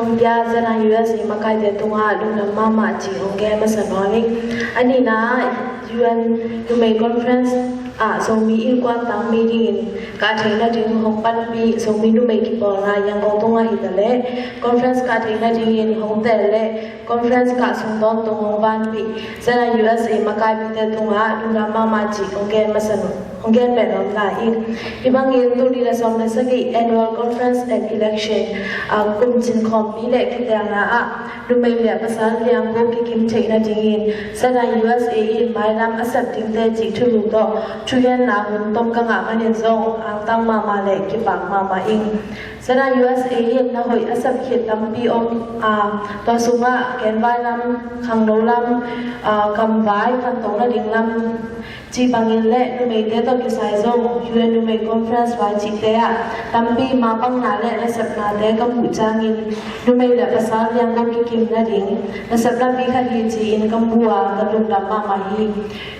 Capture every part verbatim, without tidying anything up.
Hong pia Zana U S A makaite tungah lungdam mahmah cih hong gen masa nuam ing. A nihna U N Numei Conference ah Zomi Innkuan tang mi dingin kah theih nading hong panpih Zomi numei kipawlna Yangon tungah hi ta leh conference kah theih nadingin hong tel leh conference kah sung tawntung hong vanpih Zana U S A makaipite tungah lungdam mahmah cih hong gen masa nuam, hong gen beh nuam lai ing. Hih bangin tul nih le sawm le sagih Annual Conference and Election ah kum cin khawmpi le kitelna ah numei le pasal liangko kikim theih nadingin Zana U S A in mailam a sep dingte cih thulu tawh thugenna hun tom ka ngah manin zong angtang mahmah le kipak mahmah ing. Zana U S A in na hoih a sep khit tampi om a, tua sungah genvai lam, khangno lam, a, kamvai, khantoh nading lam cih bangin le numeite tawh kisai zong U N Numei Conference vai cihte ah tampi mapangna le nasepnate ka muh ciangin numei le pasal liangko kikim nading nasep lampi khat hi ci-in ka mu a, ka lungdam mahmah hi.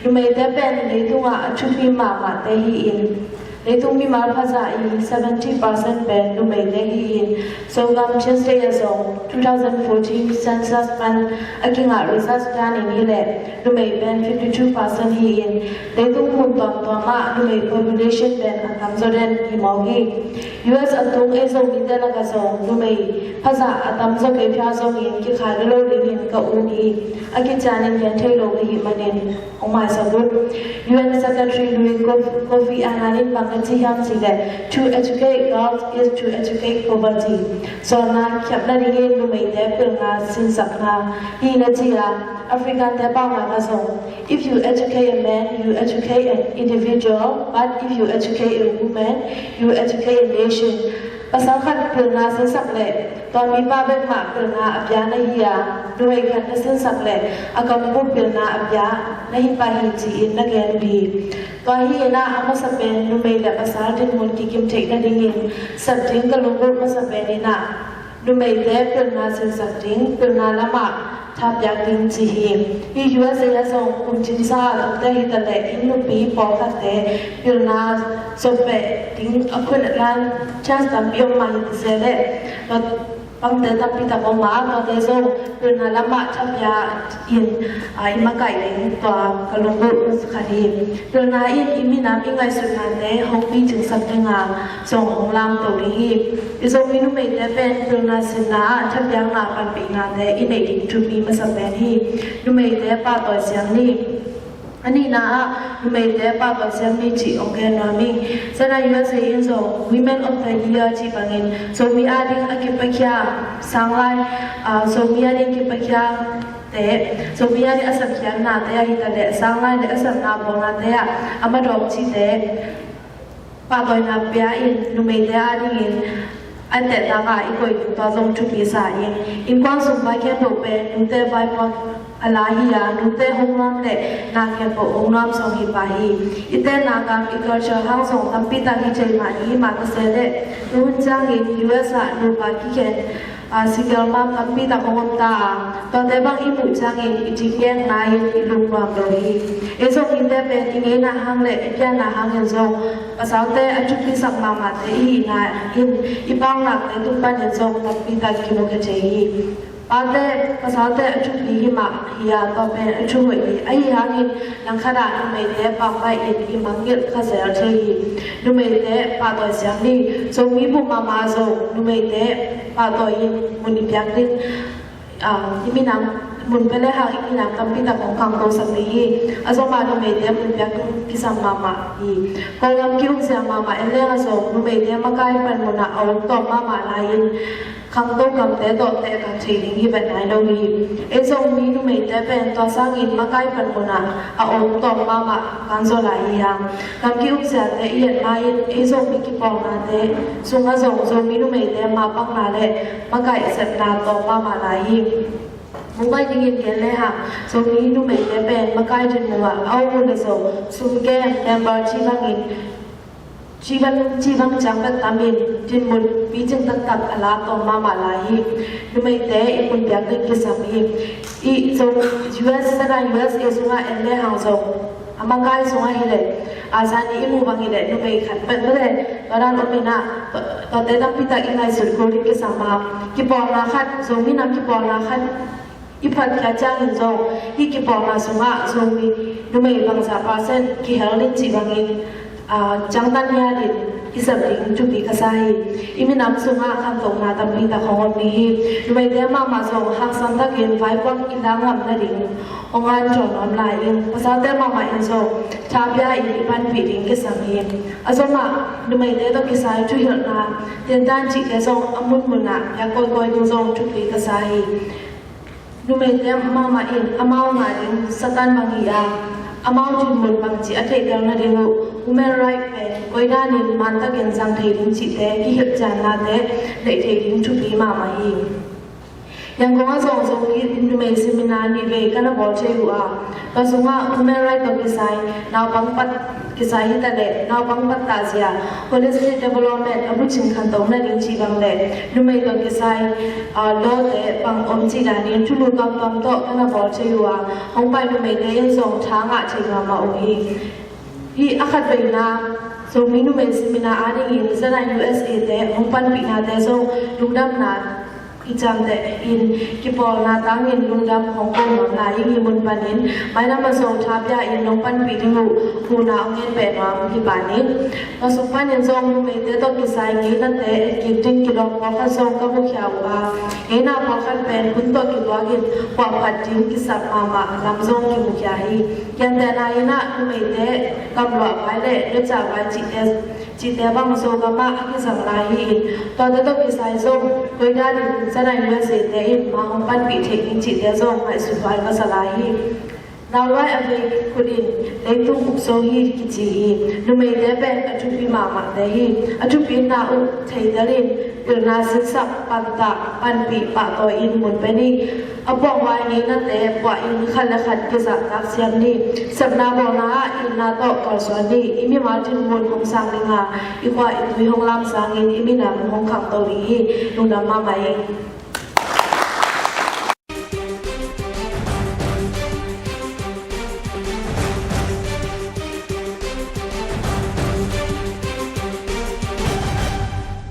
Numeite pen leitungah a thupi mahmahte hi-in leitung mimal phazah i seventy percent pen numeite hi-in Zogam Chin State ah zong two thousand fourteen census pan a kingah research danin hi leh numei pen fifty two percent hi-in leitung mun tuamtuam ah numei population pen a tamzaw den hi mawk hi. U S a tung ei Zomite lakah zong numei phazah a tamzaw kei phial zongin kikhai lua lo dingin ka um hi. A kicianin gen thei lo ka hih manin hong maisak un. U N Secretary Louis Kof-, Kofi Annan in bang na ci hiam cih leh, "To educate girls is to educate poverty." Sawlna khiapna dingin numeite pilna sinsakna hi na ci a, African-te paunak ah zong, "If you educate a man, you educate an individual, but if you educate a woman, you educate a nation." Pasal khat pilna sinsak leh tua mipa bek mah pilna a pia na hi a, numei khat na sinsak leh a kambup pilna a pia na hi pah hi ci-in na gen uh hi. Tua hi-in ah a masa pen numei le pasal dinmun kikim theih nadingin sep ding ka lunggulh masa pen in ah numeite pilna sinsak ding, pilna lamah thapiak ding ci hi. Hih U S A ah zong kum cin sa a tungte hi ta leh inn nupi pawlkhatte pilna sawpeh ding a khun a lan chance tampi om mah hi ta se leh bangte tampi tak om a, tuate zong pilna lamah thapiak in, a, i makaih ding tua ka lunggulh khat hi. Pilna in i minam i ngaihsutnate hong picingsak ding a, zong hong lamto ding hi. I Zomi numeite pen pilna sinna ah thapiakna panpihnate i neih ding thupi masa pen hi. Numeite pahtawi siang ni. A nihna ah numeite pahtawi siang ni cih hong gen nuam hi. Zana U S A in zong Women of the Year cih bangin Zomi ading a kipakhia sanglai, ah, Zomi ading kipakhia te, Zomi ading a sapkhiatnate ah hi ta leh sanglai le a sapna bawlnate ah a madawk cihte pahtawina pia in numeite adingin a tehtak a i koih ding tua zong thupi sa in. Innkuan sung vai khempeuh pen nute vaipuak a la hi a, nute hong nuam le na khempeuh hong nuam zong hi pah hi. I tenna gam i culture hang zong tampi tak hi thei mah hi mah ka se leh tu hun ciangin U S ah nupa kikhen a, single mom tampi tak hong om ta a, tuate bang i muh ciangin i dikgenna in i lungnuam lo hi. Ei Zomite pen i ngeina hang le i pianna hangin zong pasalte a thupisak mahmahte i hihna in i paunakte tung panin zong tampi tak kimu kha thei hi. Pate, pasalte a thupi hi mah hi a, tua pen a thu hoih hi. Ahi hangin langkhat ah numeite pampai in i mangngilh kha zel thei hi. Numeite pahtawi siang ni. Zomi bup mahmah zong numeite pahtawi in mun i piak ding, ah, i minam, mun pia le hang i minam tampi tak hong khangtosak ding hi. A zom ah numeite mun piak ding kisam mahmah hi. Kawlgam ki-ukzia mahmah en leng a zong numeite makai panmun ah a om tawm mahmah lai-in khangto kamte tawh tehkak thei ding hi vet nai lo hi. Ei Zomi numeite pen tua sangin makai panmun ah a om tawm mahmah kanzaw lai hi hang. Gam ki-ukziate i et ma-in ei Zomi kipawlnate sungah zong Zomi numeite mapangna le makai sepna tawm mahmah lai hi. Mumbai dingin gen le hang Zomi numeite pen makai dinmun ah a om uh le zong sum kem, member cih bangin cih bang, cih bang ciang bek tamin dinmun picing taktak a la tawm mahmah lai hi. Numeite i mun piak ding kisam hi. I Zo-, U S, Zana U S A sungah en le hang zong Makai sungah hi leh, a, zani i muh bang hi leh, numei khat peuhpeuh leh tua dan om in ah, tua, tuate tampi tak i ngaihsut kul ding kisam a, kipawlna khat, Zomi Nam kipawlna khat i phatkhia ciangin zong, hih kipawlna sungah Zomi numei bangzah percent kihel ding cih bangin, a, ciangtan hial in i sep ding thupi ka sa hi. I minam sungah khantohna tampi tak hong om ding hi. Numeite mahmah zong haksat takin vaipuak i la ngam nading hong hanthawn nuam lai ing. Pasalte mahmah in zong tha pia in i panpih ding kisam hi. A zomah numeite tawh kisai thuhilhna, tiantan cihte zong a munmun ah pia kawikawi ding zong thupi ka sa hi. Numeite mahmah in amau ngah ding Satan bang hi a, amau dinmun bangci a theihtel nading uh, human right pen koi danin mantakin zang thei ding cihte, kihilhciannate neih thei ding thupi mahmah hi. Yangon ah zong Zomi numei seminar nih vei ka na bawl thei uh a, tua sungah human right tawh kisai, naupang pat kisai hi ta leh, naupang pattah zia, holistic development a bucin khantoh nading cih bang leh, numei tawh kisai, a, lawte bang om cih danin thulu tuamtuam tawh ka na bawl thei uh a, hong pai numeite in zong tha ngah thei mahmah uh hi. Hih a khatveina Zomi numei seminar adingin Zen Night U S A te hong panpihnate zong lungdamna i ciamteh in, kipawlna tangin lungdam hong ko nuam lai ing. Hih mun panin mailam a zong tha pia in nong panpih ding uh huhna hong ngen beh nuam hi pan ing. Tua sung panin zong numeite tawh kisai ngeinate etkik ding kilawm pawlkhat zong ka mukhia uh a, ngeina pawlkhat pen hun tawh kituakin puahphat ding kisap mahmah lam zong kimukhia hi. Gentehna in ah numeite gamluah vai le nucah vai cihte cihte bang Zogam ah a kizang lai hi in, tuate tawh kisai zong koi danin Zen Night U S A te in mah hong panpih theih ding cihte zong ngaihsuthuai ka sa lai hi. Naupai a vei khut in leitung ukzo hi kici hi. Numeite pen a thupi mahmahte hi. A thupina uh theitel in pilna sinsak, pantah, panpih, pahtawi in mun pe ni. A puahhuai ngeinate puahin khat le khat kizahtak siam ni. Sepna bawlna ah itna tawh kalsuan ni. I mimal dinmun hong sang ding a, i khua i tui hong lamsangin i minam hong khangto ding hi. Lungdam mahmah ing.